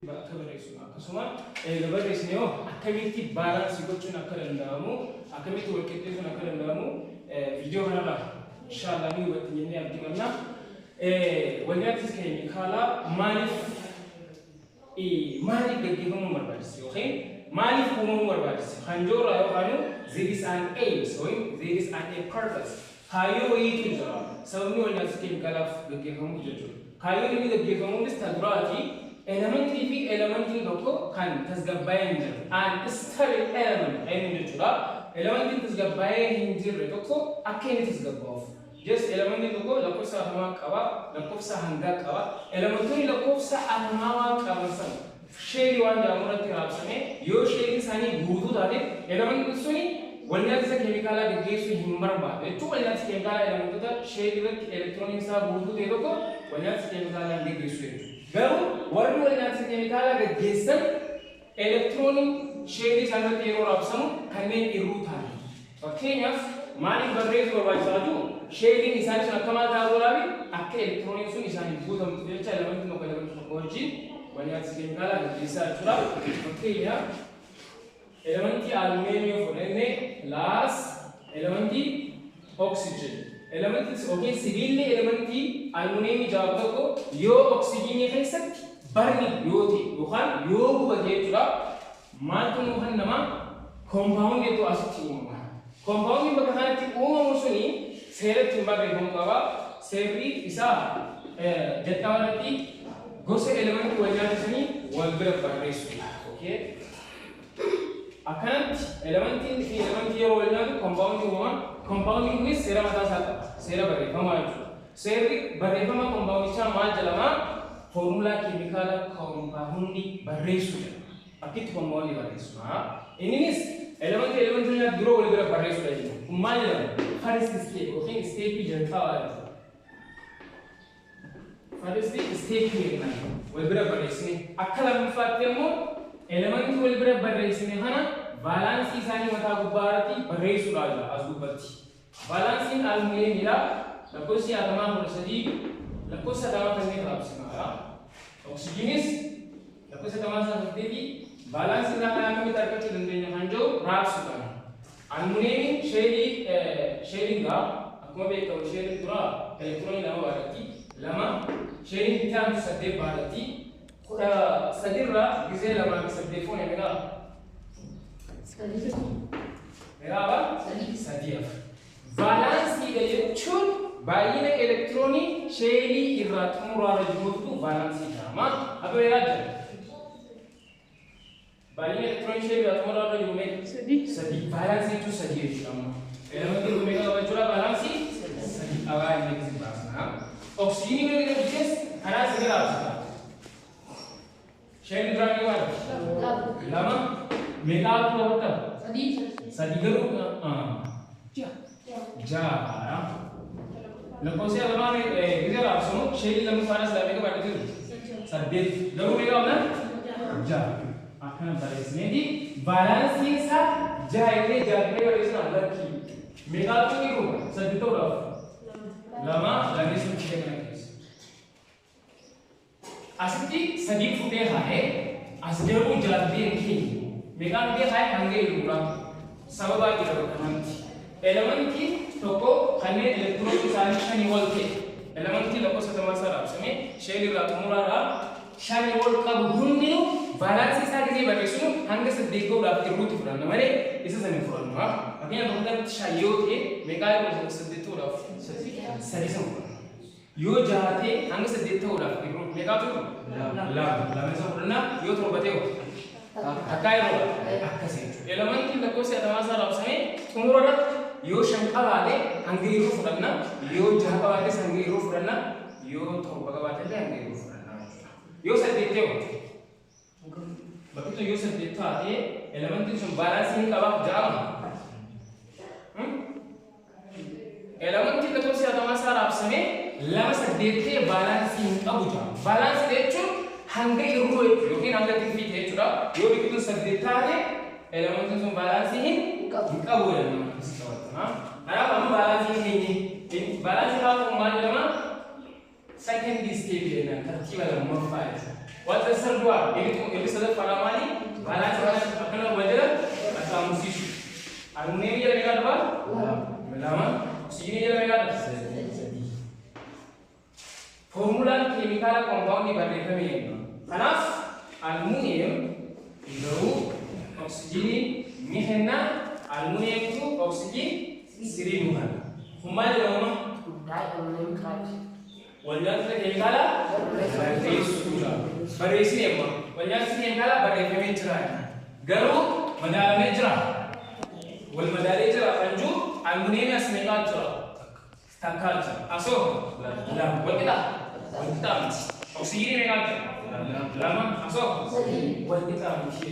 Akka barreessinu, akkasuma eega barreessine hoo akkamitti balance gochuun akka danda'amu, akkamitti wal qixxeessuun akka danda'amu viidiyoo kanarraa inshaallah ni hubattu jennee abdii qabna. Walnyaattis keemikaalaa maaliif gaggeeffamuu barbaachise yookiin maaliif uumamuu barbaachise kan jirra yookaan there is an aim yookiin there is an a purpose, kaayyoo wayiitu jira sababni walnyaattis keemikaalaaf gaggeeffamuuf jechuudha. Kaayyoon inni gaggeeffamuufis ta duraati, elementii fi elementiin tokko kan tasgabbaa'ee hin jirre, unstable element inni jechuudha. Elementiin tasgabbaa'ee hin jirre tokko akka inni tasgabbaa'uuf. Just elementiin tokko lakkoofsa atomaa qaba, lakkoofsa hangaa qaba. Elementoonni lakkoofsa atomaa qaban sana shell waan jedhamu irratti raabsamee, yoo shelliin isaanii guutuu taate, elementiin suni walnyaatisa keemikaalaa gaggeessuu hin barbaadu. Jechuun walnyaatisa keemikaalaa elementoota shell irratti elektirooniin isaa guutuu ta'e tokko walnyaatisa keemikaalaa hin gaggeessu jechuudha. Garuu warri walnyaatisa keemikaalaa gaggeessan elektirooniin shell isaan irratti yeroo raabsamu kanneen irruu ta'an. Fakkeenyaaf, maaliif barreessuu barbaachisaa jiru? Shelliin isaanii sun akka maal ta'a godhaafi akka elektirooniin sun isaaniif guutamtu jecha elementiin tokko elementii tokko wajjin walnyaatisa keemikaalaa gaggeessaa jechuudha. Fakkeenyaaf, elementii aluminium fudhannee plus elementii oxygen. Elementii yookiin sibiilli elementii aluminium jedhamu tokko yoo oksijiinii keessatti burn yoo ta'e yookaan yoo gubate jechuudha. Maaltu nuu kennama? Compoundiitu asitti uumama. Compoundiin bakka kanatti uumamu suni seeratti hin barreeffamu qaba. Seerri isaa jalqaba irratti gosa elementii wal nyaatisanii wal bira barreessuudha. Okay? Akkanatti elementiin fi elementii yeroo wal nyaatu compoundii uumama. Compoundiin kunis seera mataa isaa qaba. Seera barreeffamaa jechuudha. Seerri barreeffama compoundichaa maal jedhama? Foormulaa keemikaala compoundii barreessuu jedhama. Akkitti compoundii barreessuudha. Inninis elementii elementii nyaatu dura wal bira barreessuudha jechuudha. Kun maal jedhama? First step yookiin stepii jalqabaa jechuudha. First step jennaan wal bira barreessine. Akka lammaffaatti immoo elementii wal bira barreessine kana valence isaanii mataa gubbaa irratti barreessuudha jira as gubbatti. Valenceiin aluminiumidha. Lakkoofsi atamaa 13, lakkoofsa atamaa kanneen raabsimaadha. Oksijiinis lakkoofsa atamaa isaa 8. Valence isaa kana akkamitti argachuu dandeenya kan jiru raabsuudhaan. Aluminiumiin shelliin gaa akkuma beekamu shelliin dura elektiroonii lama baadhatti, lama shelliin itti aantu saddeet baadhatti. 13rraa gizee lamaa fi saddeet fuune meeqa? Meeqa qaba? Sadii hafa. Valenceiidha jechuun baay'ina elektiroonii shell irraa xumuraarra jirutu valence jedhama. Akka meeqaa jira? Baay'ina elektiroonii shell irraa xumuraarra jiru meeqa? Sadii. Sadii. Valence jechuun sadii jechuudha amma. Elementiin kun meeqa qaba jechuudha? Valence sadii qabaa inni isin baasna. Oksijiinii bira jirus karaa sadii raabsita. Shelliin duraa meeqa baadhatti? Lama. Meeqaatu qabatta? Sadii. Sadii garuu ja'a. Lakkoofsi lamaan gisee raabsamu shell lammaffaanis meeqa baadhatti jiru? Saddeet. Garuu meeqa qabna? Ja'a. Akkana barreessineeti valenceiin isaa ja'a illee ja'a barreessina lakkii. Meeqaatu jiru? Saddeet ta'uudhaaf. Lama lamee sun ishee kana keessa. Asitti sadii fuudhee kaa'ee as garuu ja'a keenya. Meeqaan fidee kaa'ee hanga hir'uudha. Sababaa jira bakka kanatti. Elementiin tokko kanneen elektiroonii isaanii shanii ol ta'e, elementii lakkoofsa lamaa isaa raabsamee shell irraa xumuraadhaa shanii ol qabu hundinuu valence isaa gisee barreessinu hanga saddeet ga'uudhaaf irruutti fudhanna malee isa sana hin fudhannu. Fakkeenyaaf, bakka kanatti shan yoo ta'e, meeqaa yeroo saddeet ta'uudhaaf? Sadii sana fudhanna. Yoo jaha ta'e, hanga saddeet ta'uudhaaf irruu meeqaatu jiru? Lama. Lama isa fudhanna. Yoo torba ta'e, takkaa yeroo akkasii jechuudha. Elementiin lakkoofsi atamaa isaa raabsamee xumura irratti yoo shan qabaate hanga yeroo fudhanna, yoo jaha qabaates hanga yeroo fudhanna, yoo torba qabaate illee hanga yeroo fudhanna jechuudha. Yoo saddeet ta'e, bakki yoo saddeet taate, elementiin sun valence ni qaba ja'ama. Elementiin lakkoofsi atamaa isaa raabsamee lama saddeet ta'e valence hin qabu jedhama. Valence jechuun hanga irruu jechuudha yookiin hanga tirfii jechuudha. Yoo biqiltuun saddeet taate, elementiin sun valence hin qabu jedhama. Kanaaf amma valence hin keenye. Valence kaa'uun maal jedhama? Second step jennaan, tartiiba lammaffaa jechuudha. What's the third one? Inni sadaffaadha maali? Balance akkana wal jala qaxxaamursiisu. Almuuniyeemii jala meeqa dhufa? Lama. Oksijiinii jala meeqa dhufa? Sadii. Foormulaan keemikaala koompaawundii barreeffame jenna. Kanaaf almuuniyeem garuu oksijiinii ni kenna. Almuuniyeemtu oksijiin sirii nu kenna. Kun maal jedhama? Walnyaata keemikaalaa barreessuudha. Barreessine amma walnyaata keemikaalaa barreeffamee jira. Garuu madaalamee jira. Wal madaalee jira kan jiru almuuniyeemii as meeqaa jira? Takkaa jira. Asoo lama. Wal qixa? Wal qixa miti. Oksijiinii meeqaa jira? Lama. Asoo wal qixa miti.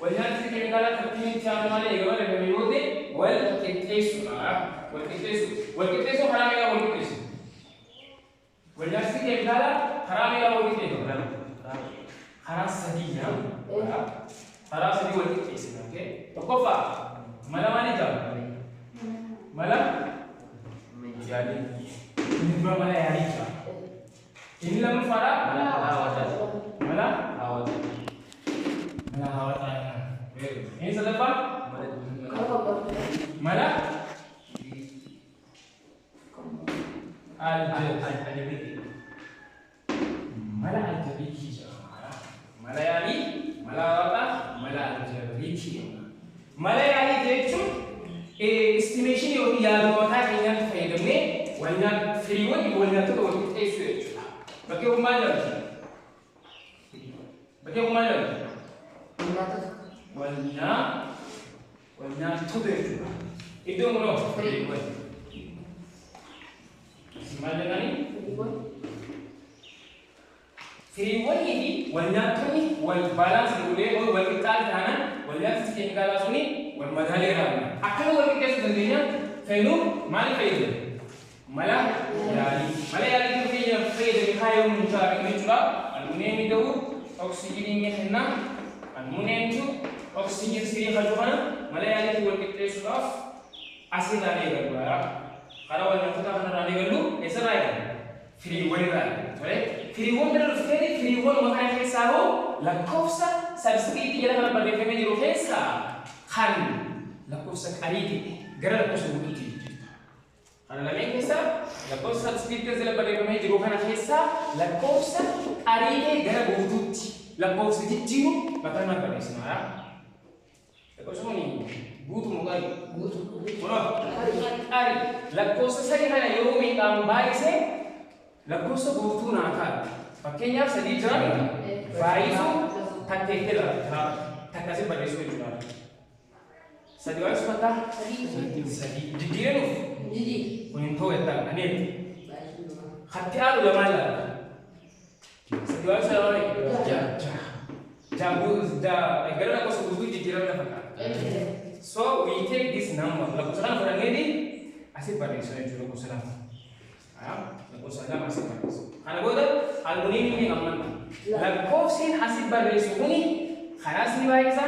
Walnyaata keemikaalaa tartiibni itti aanu malee eega barreeffame yoo ta'e wal qixxeessuudha. Wal qixxeessu. Wal qixxeessuu karaa meeqaa wal qixxeessu? Walnyaata keemikaalaa karaa meeqaa wal qixxeessu? Karaa sadii yaa. Karaa sadii wal qixxeessina. Tokkoffaa mala maalii jedhama? Mala yaalii. Inni dura mala yaalii jedhama. Inni lammaffaadha? Mala mala hawwataa. Inni sadaffaa? Mala aljebriikii. Mala aljebriikii jedhama. Mala yaalii, mala hawwataa, mala aljebriikii. Mala yaalii jechuun estimation yookiin yaaduma mataa keenyaatti fayyadamnee walnyaata firiiwwan wal nyaattota wal qixxeessuu jechuudha. Bakkee kun maal jedhamti? Bakkee kun maal jedhamti? Wal nyaattota jechuudha. Iddoon kunoo firiiwwan. Maal jedhanii? Firiiwwanii fi wal nyaattonni wal balance godhee wal qixxaate taanaan wal nyaatni keemikaalaa suni wal madaalee raawwanna. Akkana wal qixxeessuu dandeenya feenuu maal fayyadamu? Mala yaalii. Mala yaalii kan fayyadame kaayoo nuti arginu jechuudha. Almuuniyeemii ta'uu oksijiinii ni kenna. Almuuniyeemtu oksijiin sirii hajuu kana mala yaaliitiin wal qixxeessuudhaaf asirraa eegallu. Karaa wal nyaattota kanarraa eegallu eessarraa eegallu? Firiiwwan irraa eegallu. Firiiwwan bira dhuftee firiiwwan kana keessaa hoo lakkoofsa sabskiriiptii jala kana barreeffamee jiru keessaa kan lakkoofsa qarii ta'e gara lakkoofsa guutuutti jijjiirta. Kana lameen keessaa lakkoofsa sabskiriiptii jala barreeffamee jiru kana keessaa lakkoofsa qarii ta'e gara guutuutti lakkoofsa jijjiiru bakka kana barreessina. Lakkoofsa kun guutuu moo qarii? Kunoo qarii. Lakkoofsa sadii kana yeroo meeqaan baay'isee lakkoofsa guutuu naa ta'a. Fakkeenyaaf sadii jira baay'isuu takkeettee laata takkasii barreessuu jechuudha. Sadii baay'isuu takka sadii jijjiiree nuuf kun hin ta'u jettaa aneeti. Hatti aanu lamaan laata. Sadii baay'isuu lamaan ja'a. Ja'a gara lakkoofsa guutuu jijjiirame lafa ka'a. So we take this number lakkoofsa kana fudhanneeti asii barreessuu jechuudha lakkoofsa lama. Lakkoofsa lama asii barreessu. Kana booda almuuniyeemiin ni ammanta. Lakkoofsiin asii barreessu kuni kanaas ni baay'isa,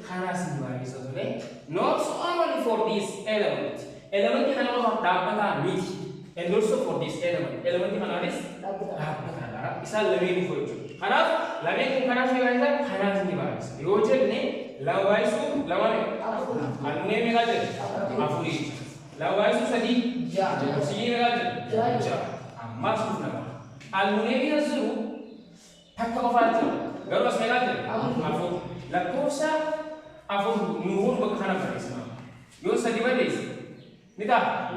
kanaas ni baay'isa ture. Not only for this element. Element kana qofaaf dhaabbataa miti. And also for this element. Element kanaanis dhaabbataadha. Isaan lameen dhufu jechuudha. Kanaaf lameen kun kanaas ni baay'isa, kanaas ni baay'isa. Yoo jenne lama baay'isuu lama meeqa? Almuuniyeem meeqaa jedhe? Afurii. Lama baay'isuu sadii? Oksijiinii meeqaa jedhe? Ja'a. Ammaas nuuf nama. Almuuniyeemiin as jiru takka qofaa jira. Garuu as meeqaa jira? Afur. Lakkoofsa afur nuuhuun bakka kana barreessina. Yoo sadii barreesse ni ta'a.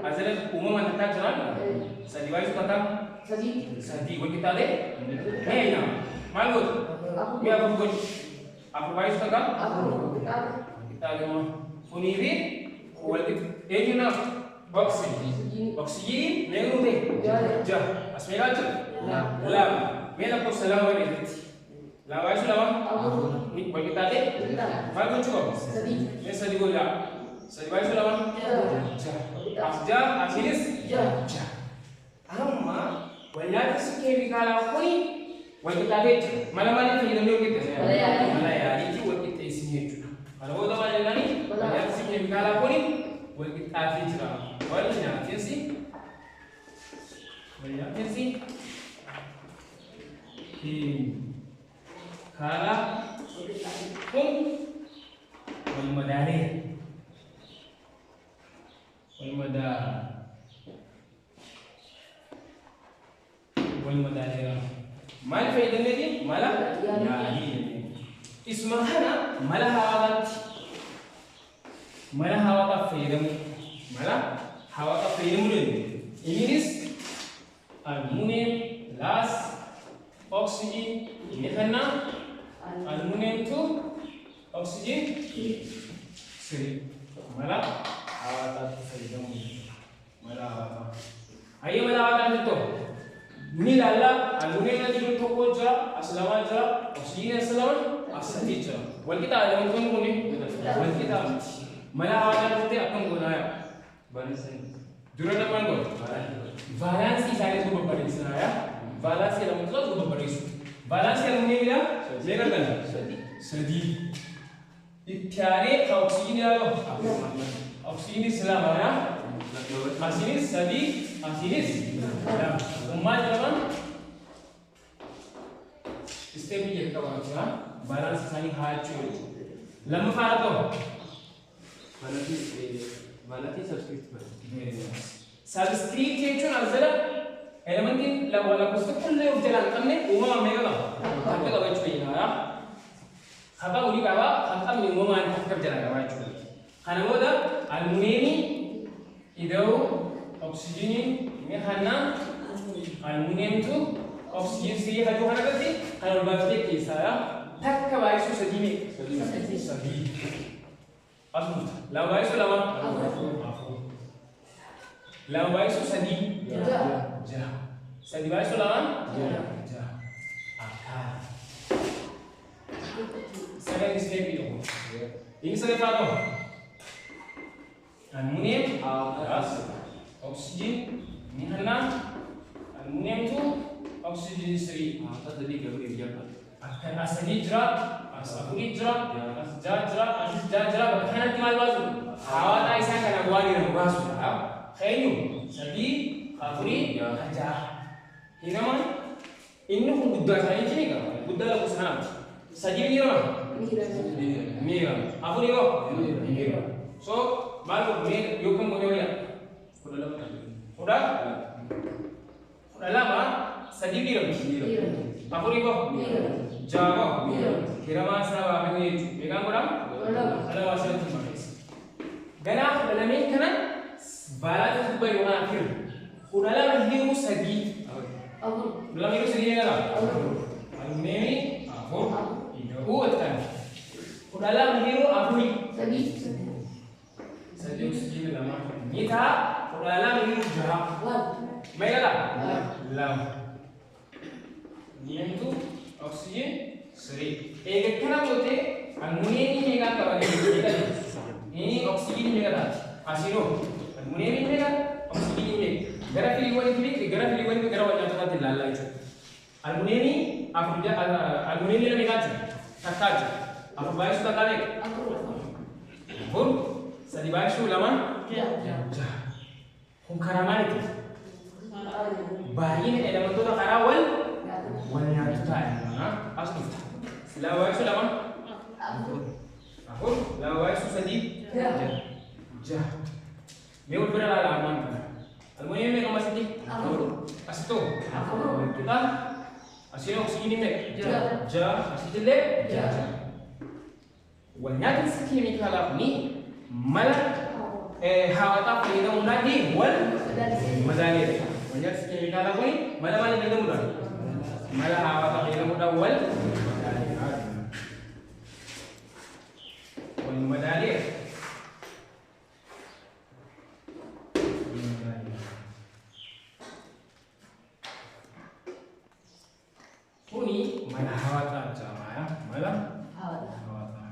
Asirratti uumamaan takkaa jiraan sadii baay'isuu takka sadii wal qixxaatee mee maal gootu? Mee afur godhi. Afur baay'isuu takka qixxaatee moo kunii fi wal qixa eenyu naaf oksijiinii. Oksijiiniin meeqa nuu ta'e? Ja'a. As meeqaa jira? Lama. Mee lakkoofsa lama barreessiti. Lama baay'isuu lama? Ni wal qixxaatee? Maal gochuu qaba? Mee sadii godhi lama. Sadii baay'isuu lama? Ja'a. As ja'a asiinis? Ja'a. Amma wal nyaatisi keemikaalaa kuni wal qixxaatee jira. Mala maaliin fayyadamnee wal qixxeessine? Mala yaaliitiin wal qixxeessine jechuudha. Kana booda maal jennaani? Wal nyaatisi keemikaalaa kuni wal qixxaatee jira. Wal nyaatisi keemikaalaa kun wal madaalee wal madaaleera. Maal fayyadamneeti? Mala yaalii. Isuma kana mala hawaataatti mala hawaataaf fayyadamu mala hawaataaf fayyadamuu dandeenya. Innis aluminium plus oxygen inni kana aluminium to oxygen 3 mala hawaataatti fayyadamu mala hawaataa. Hayyee mala hawaataa jettu ni ilaalla aluminium jiru tokko jira as lama jira oxygen as lama as sadii jira. Wal qixa elementoonni kun wal qixa miti. Mala hawaataa jettee akkam goonaa yaa? Dura namaan goona. Vaalaansii isaanii osoo babbareessinaa yaa? Vaalaansii elementoota osoo babbareessu. Vaalaansii aluminiumidha meeqa arganna? Sadii. Itti aanee kan oksijiinii haa qabu? Oksijiinis lama yaa? Asiinis sadii, asiinis lama. Kun maal jedhama? Isteepii jalqabaa jira. Vaalaansii isaanii haachuu jechuudha. Lammaffaa haa qabu? Vaalaansii subscript godha. Subscript jechuun as jala elementiin lakkoofsa tokkollee of jalaa hin qabne uumamaan meeqa qaba? Takka qaba jechuudha. Haqaa olii qaba, kan qabne uumamaan takka jalaa qaba jechuudha. Kana booda aluminiumii ida'uu oksijiinii ni kanna aluminiumtu oksijiin sirii hajuu kana irratti kan ol baaftee keessaa takka baay'isuu sadii meeqa? Sadii. As dhufta. Lama baay'isuu lama? Afur. Lama baay'isuu sadii? Jaha. Sadii baay'isuu lama? Jaha. Akkaata. Second step tokko. Inni sadaffaa qabu. Aluminium plus oxygen ni kanna aluminium to oxygen 3. Sadii garuu hin jalqabu. Akkan as sadii jira, as afurii jira, as jaha jira, asis jaha jira. Bakka kanatti maal baasu? Hawaataa isaa kana waan jedhamu baasu. Keenyu sadii, afurii, jaha. Hiraman inni kun guddaa isaaniiti ni qaba. Guddaa lakkoofsa kanaati. Sadii ni hirama? Ni hirama. Afurii hoo? Ni hirama. So maal godhu mee yookaan godhee wayyaa? 12 ta'a. 12 sadii ni hiramti. Afurii hoo? Jaha hoo? Hiramaa isaa baafannee jechuudha. Meeqaan godhama? 12 asirratti barreessa. Ganaa 12 kana vaalaansii gubbaa yookaan afur. 12 hiruu sadii. 12 hiruu sadii meeqa ta'a? Aluminiumii afur ida'uu walitti 12 hiruu afurii. Sadii oksijiinii lama. Ni ta'a 12 hiruu jaha. Meeqa ta'a? Lama. Niyantu oksijiin 3. Eega kana gootee aluminiumii meeqaan qaba? Inni oksijiinii meeqa taati? Asiinoo aluminiumii meeqa? Oksijiinii meeqa? Gara firiiwwanii fi gara firiiwwanii gara wal nyaatotaatti ilaallaa jechuudha. Aluminiumii afur aluminiumii lama meeqaa jira? Takkaa jira. Afur baay'isuu takkaa meeqa? Afur. Sadii baay'isuu lama? Jaha. Kun karaa maaliiti? Baay'ina elementoota karaa wal wal nyaatotaa as dhufta. Lama baay'isuu lama? Afur. Lama baay'isuu sadii? Jaha. Mee wal bira ilaalaa ammaan kana. Aluminium meeqa asitti? Asittoo? Walqixa. Asiin oksijiinii meeqa? Jaha. Asittillee? Jaha. Wal nyaatinsi keemikaalaa kuni mala hawaataa fayyadamuudhaan wal madaaleera. Wal nyaatinsi keemikaalaa kuni mala maal fayyadamuudhaan? Mala hawaataa fayyadamuudhaan wal madaaleera. Wal madaaleera. Kuni mala hawaataa jedhama. Mala hawaataa.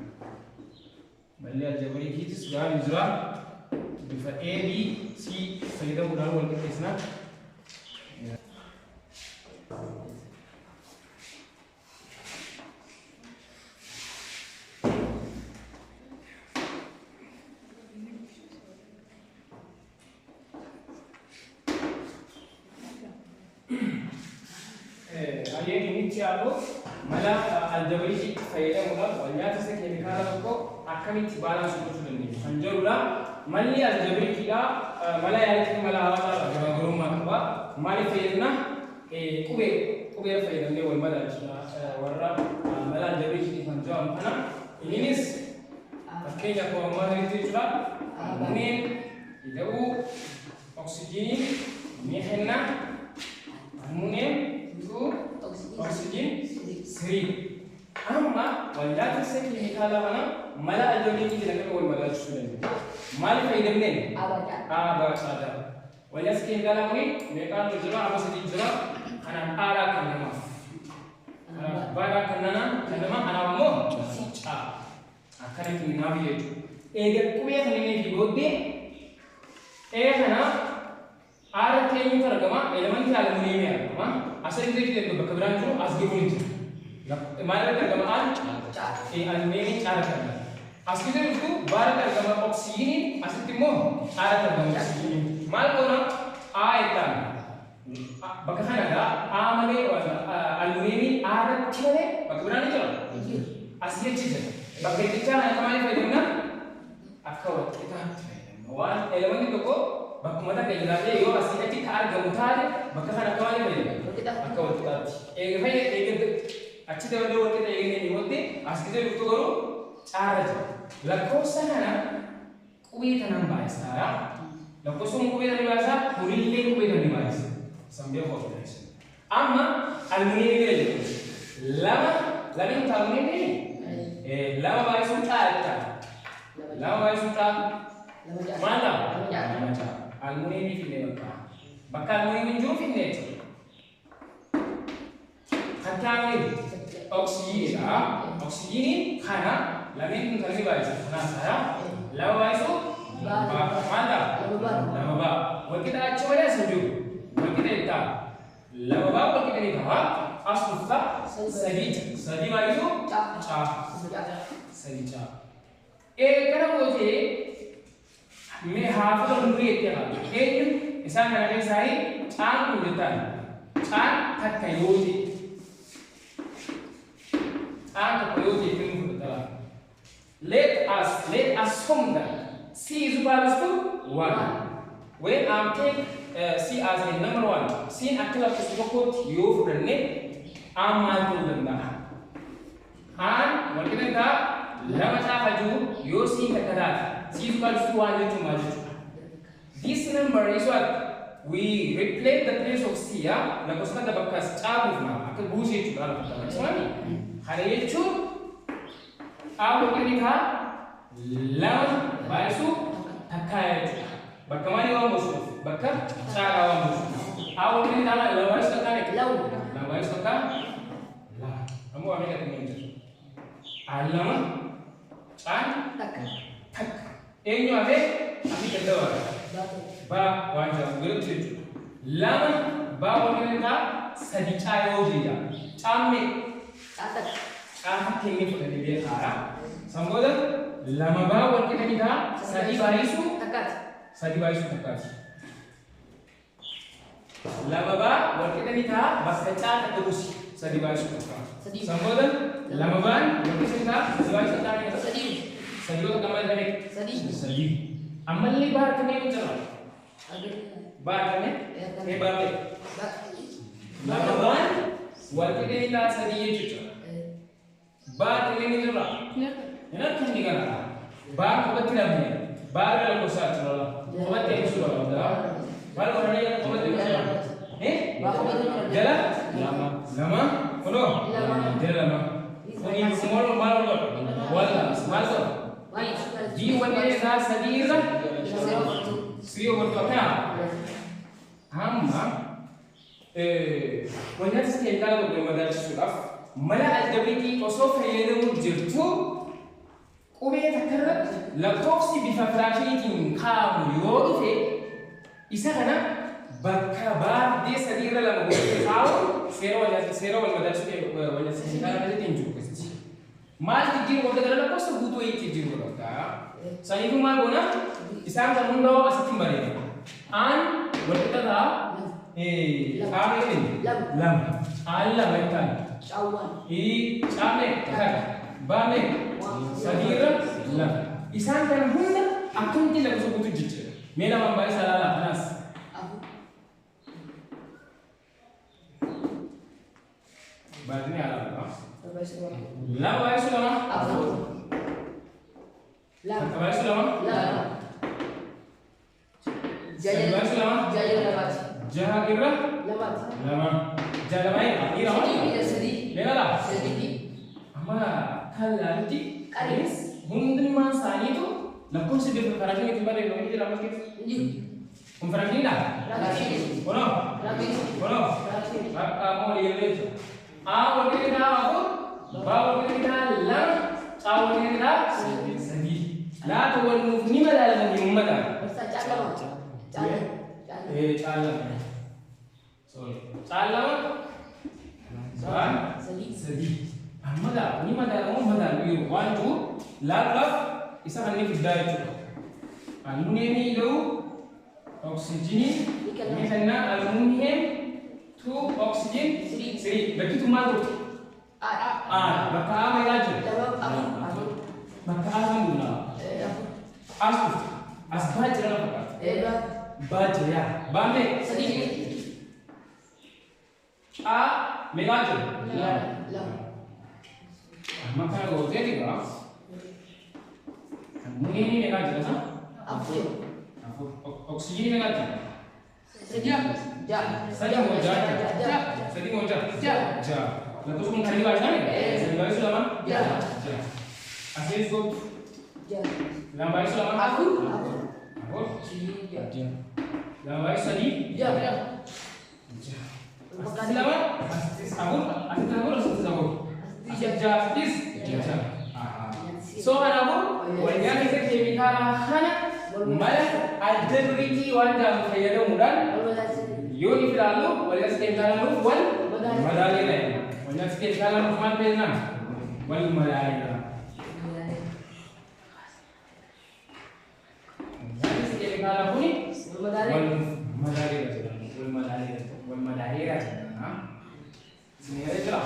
Malli aljebriikiitis gaarii jira. Bifa A, B, C fayyadamuudhaan wal qixxeessina. Hayyee inni Inni itti aanu mala aljabriitti fayyadamuudhaan wal nyaatisa keemikaala tokko akkamitti balance gochuu dandeenya kan jedhudha. Malli aljabriikiidha mala yaalitti mala hawaasaa garaagarummaa qaba. Maaliif fayyadamna? Qubee fayyadamnee wal madaalchina warra mala aljabriikiitiin kan jedhamu kana. Innis fakkeenya akkuma ammaa sanitti jechuudha. Almuuniyeem ida'uu oksijiinii ni kenna. Almuuniyeem 2 oksijiin 3. Amma wal nyaatisa keemikaala kana mala aljabriikiitiin akkamitti wal madaalchisuu dandeenya? Maaliif fayyadamneen? A, B, C, D. Wal nyaatisa keemikaalaa kuni meeqaan jira? Amma sadii jira. Kanaaf A'dhaa kan namaaf. Kanaaf B'dhaa kan nama, kanaaf immoo C. Akkanatti naaf jechuudha. Eega qubee kanneen fi booddee ee kana A irratti eenyutu argama? Elementii almuuniyeemii argama. Asirratti jechuudha bakka biraan jiru as gahuun jira. Maal irratti argama? Aan almuuniyeemii C irratti argama. As keessa jirtu B irratti argama oksijiiniin, asitti immoo C irratti argama oksijiiniin. Maal goona? A jettaan. Bakka kanadha A malee almuuniyeemiin A irratti malee bakka biraan ni jira. Asii achi jira. Bakka jechaa kana akka maaliif fayyadamna? Akka walqixaatti fayyadamna. Waan elementiin tokko bakkuma takka jiraatee yoo asii achi ka argamu taate bakka kana akka maaliif fayyadamna? Akka walqixaatti. Eega fayyada eega achi dabalee walqixa eegnee booddee as keessa jirtu garuu caarra jira. Lakkoofsa kana qubee tanaan baay'isaa. Lakkoofsa kun qubee tanaan baay'isaa, kunillee qubee tanaan baay'isa. San beekuu of taasisa. Amma almuuniyeemii bira jiru. Lama lameen almuuniyeemii lama baay'isuun caa jettaa. Lama baay'isuun caa maal lama? Lama caa. Almuuniyeemii finnee bakka. Bakka almuuniyeemiin jiru finnee jechuudha. Kattaamni oksijiiniidha. Oksijiiniin kana lameen kun kan inni baay'isu kanaaf sana lama baay'isu maal ta'a? Lama ba'a. Walqixa achi malee as hin jiru. Walqixa jettaa. Lama ba'a walqixa ni ta'a. As dhufta sadii sadii baay'isu caa. Sadii caa. Eega kana gootee mee haafota hunduu jettee qaba. Eenyu isaan kana keessaa caan kun jettaan. Caan takka yoo ta'e. Caan tokko yoo ta'e inni fudhata. Let assume that C is equals to 1. When I'm take C as a number 1, C akka lakkoofsa tokkotti yoo fudhanne aan maal ta'uu danda'a? Aan walqixa ta'a lama caafa jiru yoo C takka taate C is equals to 1 jechuun maal jechuudha? This number is what? We replace the place of C, lakkoofsa takka bakka caabuufna akka buusee jechuudha lafa takka. Kana jechuun A walqixa ta'a lama baay'isuu takkaa jechuudha. Bakka maalii waan buusuuf? Bakka caalaa waan buusuuf. A walqixa ta'a lama baay'isuu takkaa meeqa? Lama baay'isuu takkaa lama. Ammoo waa meeqa kennee jiru? A lama caan takka. Eenyu hafee? Asii gad dabaala. Ba waan jedhamu biratti jechuudha. Lama ba walqixa ta'a sadi caa yoo jedha. Caan meeqa? Caan takka inni fudhatee beekaadha. San booda lama baa walqixa ni ta'a sadii baay'isuu sadii baay'isuu takkaati. Lama baa walqixa ni ta'a bakka caa takka buusi sadii baay'isuu takkaati. San booda lama baan walqixa ni ta'a sadii baay'isuu takkaa meeqa? Sadii yoo takka maal meeqa? Sadii. Ammallee baa argamee ni jira. Baa argamee? Mee baa meeqa? Lama baan walqixa ni ta'a sadii jechuudha. Baa argamee ni jira. Hin argamne kana. Baa kophatti dhabne. Baa irra lakkoofsa jira. Kophatti eegsuu dha. Maal godhanii kophatti eegsuu? Jala? Lama. Kunoo? Jala lama. Kuni maal maal godhu? Wal maal godhu? B walqixa isaa sadii irra 3 over 2 akkana. Amma wal nyaatisa keemikaala tokko madaalchisuudhaaf mala aljabriikii osoo fayyadamuu jirtu qubee takka irratti lakkoofsi bifa firaakshiniitiin kaa'amu yoo dhufe isa kana bakka baardee sadii irra lama gootee kaa'u seera wal madaalchisuu wal nyaatisa keemikaala keessatti hin jiru keessatti. Maal jijjiiruu qabda gara lakkoofsa guutuu wayiitti jijjiiruu qabda. Saniifuu maal goona? Isaan kan hundaa'u asitti hin bareedu. Aan walqixa ta'a aan meeqa? Lama. Aan lama jettaan. Caawwan. Caame takka. Baame sadiirra lama. Isaan kana hunda akkamitti lakkoofsa guutuu jijjiira? Mee lamaan baay'isa ilaalaa kanaas. Afur. Baay'inni alaa. Baay'isa lama. Lama baay'isu lama. Afur. Lama. Takka baay'isu lama. Lama. Sadi baay'isu lama. Ja'a lamaati. Jaha irra Lamaati. lama. Jaha lama dhiira Sadii lama. sadii. Meeqa laa? Sadii. Amma kan laalutti Qaree. hundummaan isaaniitu lakkoofsa bifa firaashinii ittiin barreeffamanii jira ammas keessa. Injiru. Kun firaashiniidha? Rakkoo. Kunoo? Rakkoo. Kunoo? Rakkoo. Bakka ammoo walii jechuudha. A walii qixa afur, B walii qixa lama, C walii qixa sadii. Laata wal nuuf ni madaalamu hin madaalu. Barsaa caalama. Caalama. Caalama. Caalama. Sorry. Caalama. Baan Sadii. sadii. Amma gaa ni madaalamu madaalu yeroo waan jiru laaluudhaaf isa kan inni fiddaa jechuudha. Almuuniyeemii ida'uu oksijiinii Ni ni kennaa almuuniyeem 2 oksijiin Sadii. 3. Bakkitu maal turte? A. A. Bakka A meeqaa jiru? Lama. Afur. Afur. Bakka A kan guunnaa. Afur. As dhufte. As baa jira na fakkaata. Lama. Baa jira yaa. Baan meeqa? Sadii. A meeqaa jiru? Lama. Lama. Amma kana gooteeti gaa. Almuuniyeemii meeqaa jira isa? Afur. Afur. Oksijiinii meeqaa jira? Sadii. Ja'a. Sadii moo ja'a? Ja'a. Sadii moo ja'a? Ja'a. Ja'a. Lakkoofsa kun kan inni baay'isaa mi? Sadii baay'isu lama? Ja'a. Ja'a. Asiis gootu. Ja'a. Lama baay'isu lama? Afur. Afur. Afur. Ja'a. Lama baay'isu sadii? Ja'a. Ja'a. Asitti lama? Asittis afur. Asitti afur. Asittis afur. Asitti ja'a. Asittis ja'a. So kanaafuu walnyaa keessa keemikaalaa kana mala aljebriitii waan jedhamu fayyadamuudhaan yoo ni ilaallu walnyaasa keemikaalaa nuuf wal madaaleera jenna. Walnyaasa keemikaalaa nuuf maal ta'e jennaan? Wal madaaleera. Walnyaasa keemikaalaa kuni wal madaaleera jedhama. Wal madaaleera wal madaaleera jedhama. Isin yaada jira?